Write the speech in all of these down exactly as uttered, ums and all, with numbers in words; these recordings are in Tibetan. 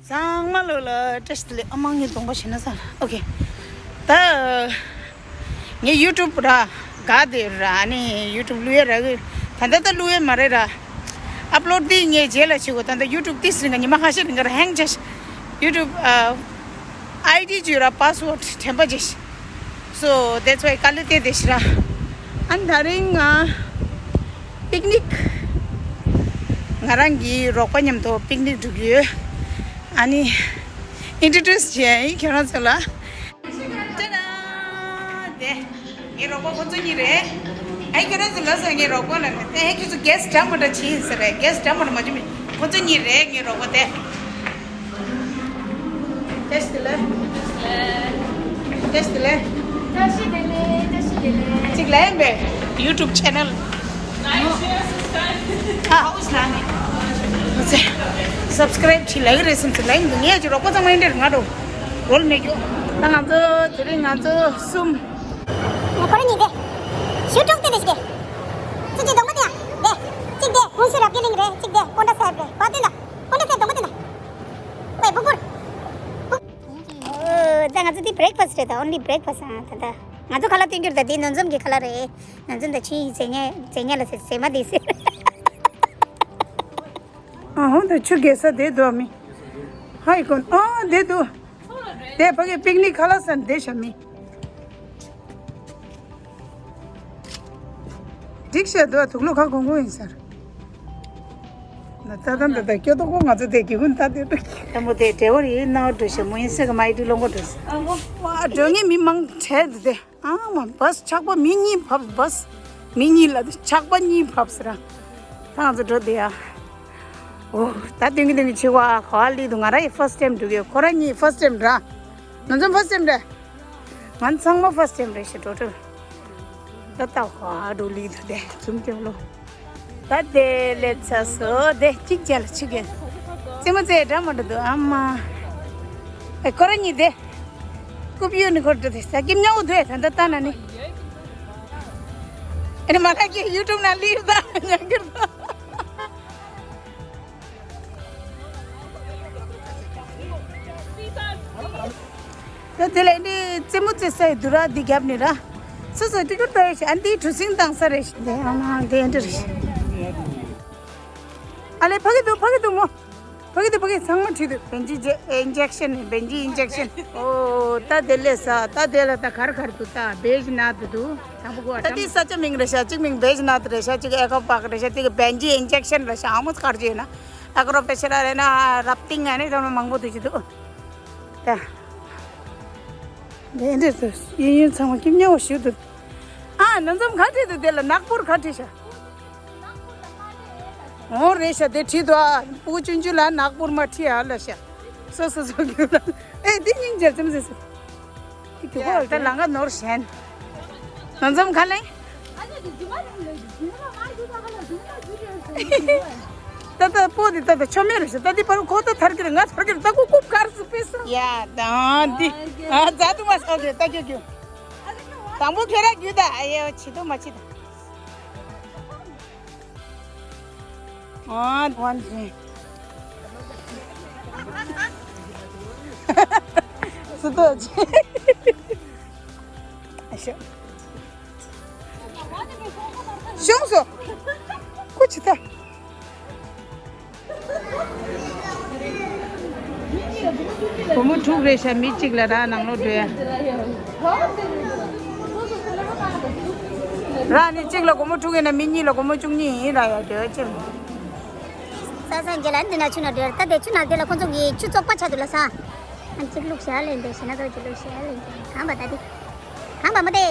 ཚང་མ་ལོ་ལ་བཀྲ་ཤིས་བདེ་ལེགས། ཨ་མ་ངའི་གདོང་པ་ཞེད་སྣང་ཚ་ལ། ཨོ་ཁེ། ད་ངའི་ཡུ་ཊུབ་ར་དགའ་བསྡད་ར། ཨ་ནི་ཡུ་ཊུབ་བླུག་ཡ་རག་གི། ད་ལྟ་ད་བླུག་ཡ་མ་རེད་ར། ཨབ་ལོཌ་འདི་ངས་རྗེས་ལ་བྱེད་དགོས། ད་ལྟ་ཡུ་ཊུབ་ཏིས་རིང་ག་ཉི་མ་ཁ་ཤས་རིང་ག་ར་ཧེང་བྱས། ཡུ་ཊུབ་ཨ་ཨའི་ཌི་བརྗོད་ར་པཱ་སི་ཝརཌ་དྲན་པ་བརྗེད། So that's why དཀའ་ལས་དེ་དེ་ཤི་ར། ཨ་ནི་ད་རིང་ང་པིག་ནིག་ང་རང་གི་རོགས་པ་མཉམ་དུ་པིག་ནིག་འགྲོ་གི་ཡོད། ཨ་ནི་ཨིན་ཊྲོ་ཌུས་བྱས་ཡིན་ཁྱེད་རང་ཚོ་ལ། ཅ་ན། དེ་ངའི་རོགས་པ་ཁོ་ཚོ་གཉིས་རེད། ཨ་ཁྱེད་རང་ཚོ་ལ་སོ་ངའི་རོགས་པ་ལ་ནི་དེ་ཨེ་ཁྱེད་ཚོ་གེ་སི་འདྲ་མོ་འདྲ་བྱེད་ཡིན་ཟེར་རེད། གེ་སི་འདྲ་མོ་འདྲ་མ་བྱུང་མི་ཁོ་ཚོ་གཉིས་རེད་ངའི་རོགས་པ་དེ། བཀྲ་ཤིས་བདེ་ལེགས། བཀྲ་ཤིས་བདེ་ལེགས། བཀྲ་ཤིས་བདེ་ལེགས། བཀྲ་ཤིས་བདེ་ལེགས། གཅིག་ལ་ཡིན་པས་ཡུ་ཊུབ་ཆེ་ནལ། ཨ། ཧའུ་སི་ལ་ནི། སབ་སི་ཀ་རེབ་བྱེད་ལ་གི་རེད་སེམས་སུ་ལ་ཡིན་འདུག་ངས་ཀྱི་རོགས་པ་ཚང་མ་ཡིན་འདྲེར་ང་འགྲོ། རོལ་མེད་རྒྱུ། ད་ང་ཚོ་དེ་རིང་ང་ཚོ་གསུམ། ཁོ་རང་གཉིས་དེ། ཞུ་ཀྲོག་དེ་དེ་ཞིག་དེ། ཙི་ཙི་གདོང་པ་དེ་ཡང་དེ། གཅིག་དེ་ཀུན་གསལ་རབ་རྒྱས་གླིང་རེད། གཅིག་དེ་པོན་ཏྲ་སཱ་ཧེབ་རེད། བ་དེ་ལ། པོན་ཏྲ་སཱ་ཧེབ་གདོང་པ་དེ་ལ། ཝེ་བུག་བུར། ཨོ། ད་ང་ཚོ་འདི་བྷི་རེག་ཕ་སི་རེད། ད་ཨོན་ལི་བྷི་རེག་ཕ་སི་ཨ། ད་ད་ང་ཚོ་ཁ་ལག་སྟོན་རྒྱུར་ད་འདི་ནོར་འཛོམས་ཀྱི་ཁ་ལག་རེད། ནོར་འཛོམས་ད་ཆུ་ཡི་རྫས་ཉ་རྫས་ཉ་ལ་ཟེར་རྫས་མ་འདི་ཟེར། ཨ་ཧོ། ད་ཆུ་རྒྱས་ས་དེ་དོ་མི། ཧའི་ཀོན། ཨ་དེ་དོ། དེ་ཕ་གི་པིག་ནིག་ཁ་ལག་ཟ་ནི་དེ་ཤ་མི། འགྲིག་ཤག་འདུག་དུག་ལོག་ཁ་གོང་གོང་ཡིན་ཟེར། ན་ད་ད་ད་ད་སྐྱོ་ཏོག་ཁོ་ང་ཚོ་དེ་གི་ཧུན་ད་དེ་ད་མོ་དེ་འབྲེལ་བ་ཡིན་ན་འགྲོ་ཤག་མོ་ཡིན་ཟེར་གི་མ་ཡི་དུ་ལོང་གོ་འགྲོ་ཟེར། ཨ་མོ་ཨ་འགྲོ་ངེས་མི་མང་བྲལ་འདུག་དེ། ཨ་མ་བས་ཆག་པ་མི་གཉིས་བབས། བས་མི་གཉིས་ལ་ཆག་པ་གཉིས་བབས་ཟེར། ད་ང་ཚོ་འགྲོ་དེ་ཡ། ཨོ་ད་དུང་གི་དུང་གི་ཆེ་བ་ག་བ་ལི་དུ་ང་ར་ཡི་ཕ་སི་ཊི་ཊེམ་འགྲོ་གི་ཁོ་ར་གཉིས་ཕ་སི་ཊི་ཊེམ་ར། ང་ཚོ་ཕ་སི་ཊི་ཊེམ་རེད། ང་ཚང་མ་ཕ་སི་ཊི་ཊེམ་རེད་ཤག་འགྲོ་འགྲོ། ད་ལྟ་ཧ་འགྲོ་ལི་འདུག་དེ་ཚུམ་སྐྱོ་ལོ། ད་དེ་ལས་ཚ་སོ་དེ་གཅིག་ཅན་ལ་ཆུ་གན། རྩེད་མོ་རྩེ་འདྲ་མ་འགྲོ་འདུག་ཨ་མ། ཨེ་ཁོ་ར་གཉིས་དེ། རྐུབ་གཡུག་ནི་ཁོ་འགྲོ་དེ་ས་ཀྱིམ་ཉག་འུ་དུ་ཨེ་ད་ད་ལྟ་ན་ནི། ཨེ་ནི་མ་ལ་ཀི་ཡུ་ཊུབ་ན་ལི་ཡུ་ད་ཉག་གི་རུ། ད་དེ་ལས་འདི་རྩེད་མོ་རྩེ་ས་ཡི་དུ་ར་འདི་རྒྱབ་ནི་ར། སོ་སོ་ཏི་ཀུར་ཏོ་ཡོད་ཤག་ཨ་འདི་གྲུ་གཟིངས་བཏང་ས་རེད་ཤག་འདི་ཨ་མ་འདི་འདི་རེད་ཤག་ཨ་ལེ་ཕ་གི་འདུག་ཕ་གི་འདུག་མོ། ཕ་གི་འདུག་ཕ་གི་ཚང་མ་བྲིས་འདུག་བན་ཇི་ཇེ་ཨིན་ཇེག་ཤན་ནི་བན་ཇི་ཨིན་ཇེག་ཤན། ཨོ་ད་དེ་ལས་ས་ད་དེ་ལ་ད་གར་གར་འདུག་ད་བེ་ཇི་ནཱ་ཐ་འདུག་དང་པོ་གོ་ད་འདི་ས་ཆ་མིང་རེད་ཤག་གཅིག་མིང་བེ་ཇི་ནཱ་ཐ་རེད་ཤག་གཅིག་ཨེ་ཀོ་པཱག་རེད་ཤག་གཅིག་བན་ཇི་ཨིན་ཇེག་ཤན་རེད་ཤག་ཨ་མོ་གར་བྱས་ན། ཨ་ཀ་རོ་པེ་ཤ་ར་རེ་ན་རབ་ཏིང་ཨ་ནི་ཚང་མ་མང་པོ་དུ་ཅི་འདུག་ད། དེ་འདྲ་དུ་གཡས་གཡོན་ཚང་མ་ཁྱིམ་ཉལ་བ་ཞུ་འདུག་ཨ་ནང་ཚང་ཁ་བྲིས་འདུག་དེ་ལ་ནག་པོར་ཁ་བྲིས་ཤག་འོ་རེད་ཤག་དེ་བྲིས་འདུག་ཨ་སྤུ་གུ་ཆུང་ཆུང་ལ་ནག་པོར་མ་བྲིས་ཨ་ལ་ཤག་སོ་སོ་སོ་གྱུར་ལ་ཨེ་དེ་སྙིང་རྗེ་ཙམ་ཟེར་སོ། ཡ་ད་ལང་ཀ་ནོར་ཞན། ང་འཛོམས་ཁ་ལེ། ད་ད་པོ་དེ་ད་ད་ཆོ་མེད་རེད་ཤག་ད་འདི་པར་ཁོ་ད་ཐར་གི་རེད། ང་ཐར་གི་རེད། ད་ཁོ་ཁོ་གར་སུ་པེ་སོ། ཡ་ད་འདི་ཨ་ཛ་དུ་མ་སོ་གི་ད་ཁྱོད་ཁྱོད། དང་པོ་ཁྱོད་ར་རྒྱུད་ད་ཨ་ཡེ་ཆི་དུ་མ་ཆི་ད། ཨ་ཝན་ཇི། སུ་ཏོ་ཇི། ཨ་ཤོ། ཤོང་སོ། ཀུ་ཆི་ཐ། སྒོར་མོ་དྲུག་རེད་ཤག་མི་གཅིག་ལ་ར་ནང་ལོགས་འགྲོ་ཡ། ར་ནི་གཅིག་ལ་སྒོར་མོ་དྲུག་ཡིན་ན་མི་གཉིས་ལ་སྒོར་མོ་བཅུ་གཉིས་ཡིན་ར་ཡ་འགྲོ་ཡ་ཅིག་ས་སངས་རྒྱས་ལ་འདི་ན་ཆུ་ན་འགྲོ་ཡ་ད་དེ་ཆུ་ན་དེ་ལ་ཁོང་ཚོ་གི་ཆུ་བཙོག་པ་ཆགས་འདུག་ལ་ས། ཨ་གཅིག་བླུགས་ཤག་ལེན་དེ་ཞེ་ན་ཚོ་གཅིག་བླུགས་ཤག་ལེན་དེ་གང་པ་ད་དེ། གང་པ་མོ་དེ།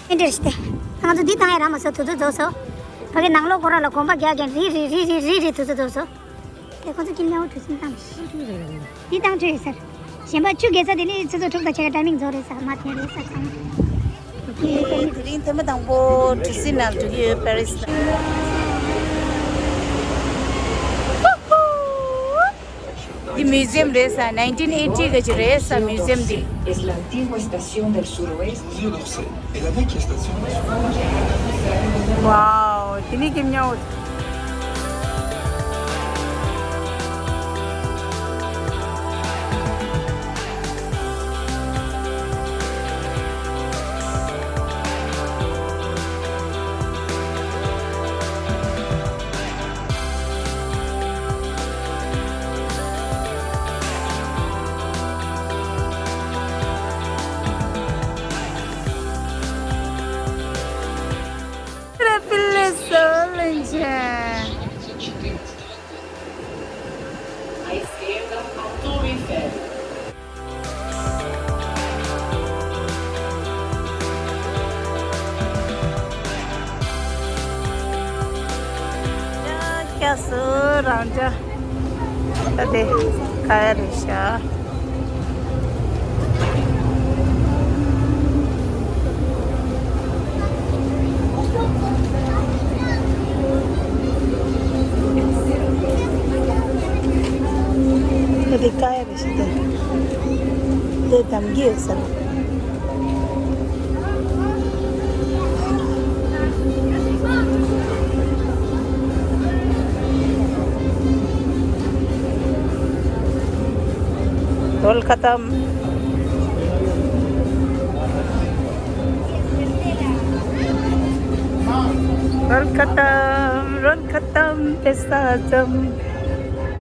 ཨེ་འདྲ་ཞིག་སྟེ། ང་ཚོ་འདི་བཏང་ཡ་རག་མ་སོང་། དུས་ཚོད་རྫོགས་སོང་། ཕ་གི་ནང་ལོགས་སྐོར་ར་ལ་གོམ་པ་རྒྱག་རྒྱག་རི་རི་རི་རི་རི་རི་དུས་ཚོད་རྫོགས་སོང་། དེ་ཁོ་ཚོ་ཀྱིན་ཉའོ་གྲུ་གཟིངས་བཏང་མི་ཤེས། འདི་བཏང་འཕྲོད་ཡོད་ས་རེད། གཞན་པ་ཆུ་རྒྱས་ས་དེ་ནི་ཆུ་ཚོད་དྲུག་དང་ཕྱེད་ཀ་ཊའི་མིང་རྫོགས་རེད་ས། མ་དེ་རེད་ས་ཚང་མ། དེ་རིང་ཐེངས་མ་དང་པོ་གྲུ་གཟིངས་ནང་འགྲོ་གི་ཡོད། པེ་རིས་ལ། འདི་མིའུ་ཛི་ཡམ་རེད་ས། nineteen eighty ག་ཅིག་རེད་ས། མིའུ་ཛི་ཡམ་འདི། Es la antigua estación del suroeste. Wow, དེ་ནི་ཀྱིན་ཉའོ། A izquierda, a Torre Eiffel. ཡ་སྐྱ་སུ་རང་ཅག་ད་དེ་ག་ཡ་རེད་ཤག་ད་དེ་ག་ཡ་རེད་ཤག་དེ་དེ་གདམ་གྱི་ཡོད་ས་རེད། रोल खत्म। रोल खत्म, रोल खत्म, पैसा हजम।